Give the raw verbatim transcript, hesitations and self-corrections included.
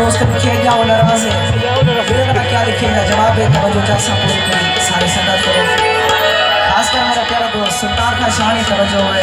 اس تے لکھے ڳیا او ناراض ہے۔ میݙے نال کیا لکھے ڳیا؟ جواب ہے، توجہ چاہساں پوری پوری ساری سنگت کرو۔ خاص کر میݙا پیارا دوست سلطان خان شاہانی توجہ ہووے۔